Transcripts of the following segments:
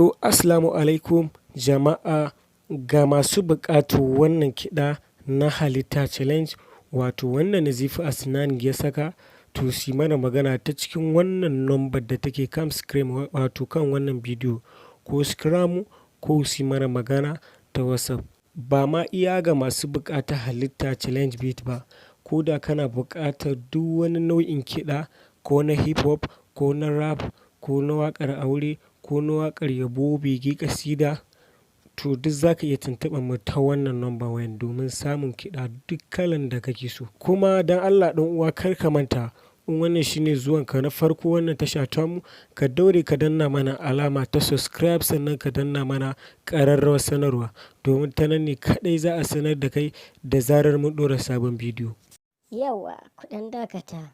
To, assalamu alaikum jama'a, ga masu buƙatar wannan kiɗa na Halitta Challenge, wato wannan Nazifi Asnan ya saka, to su mana magana ta cikin wannan number da take kan screen, wato kan wannan bidiyo, ko su kira mu ko su mana magana ta WhatsApp. Ba ma iya ga masu buƙatar Halitta Challenge beat ba, ko da kana buƙatar duk wani nau'in kiɗa, ko na hip hop, ko na rap, ko na waƙar aure, ko na waƙar yabo, bege, ƙasida, to duk za ka iya tuntuɓar mu ta wannan number wayan domin samun kiɗa duk kalan da kake so. Kuma don Allah ɗan uwa, kar ka manta, in wannan shine zuwanka na farko wannan tasha tamu, ka daure ka danna mana alama ta subscribe, sannan ka danna mana ƙararrawar sanarwa, domin ta nan ne kaɗai za a sanar da kai da zarar mun ɗora sabon bidiyo. Yauwa, ku ɗan dakata,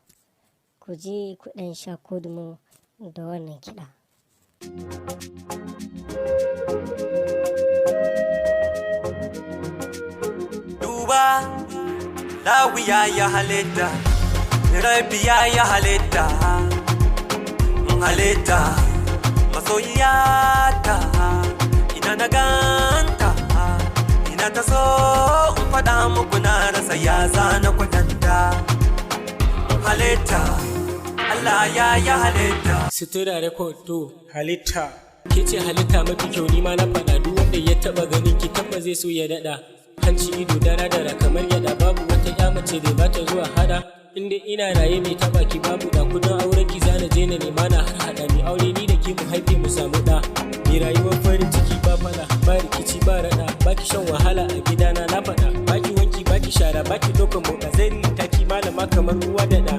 ku je ku ɗan sha kudumo da wannan kiɗa. Duba, lawiya ya halitta, rabiya ya halitta, halitta, masoyiyata, ina na ganta, ina ta so in faɗa muku, na rasa ya zana kwatanta. Halitta, Allah ya yi halitta. Sutura Record to. Halitta. Ke ce halitta mafi kyau, ni ma na faɗa. Duk wanda ya taɓa ganin ki tabba zai so ya daɗa. Hanci, ido dara dara kamar yada, babu wata ya mace da za ta zuwa hada. Inda ina raye mai taɓa ki babu da. Kudin auren ki zana je na nema na har hada, mi aure ni da ke, mu haife, mu samu ɗa. Mi rayuwar farin ciki, ba faɗa ba rikici ba raɗa. Baki shan wahala a gidana, na faɗa. Baki wanki, baki shara, baki ɗaukan motsa zai taki, malama kamar uwa da ɗa.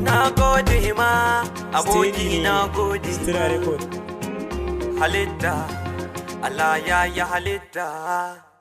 Na gode ma, aboki, na gode. Sutura Record. Halitta, Allah ya yi halitta.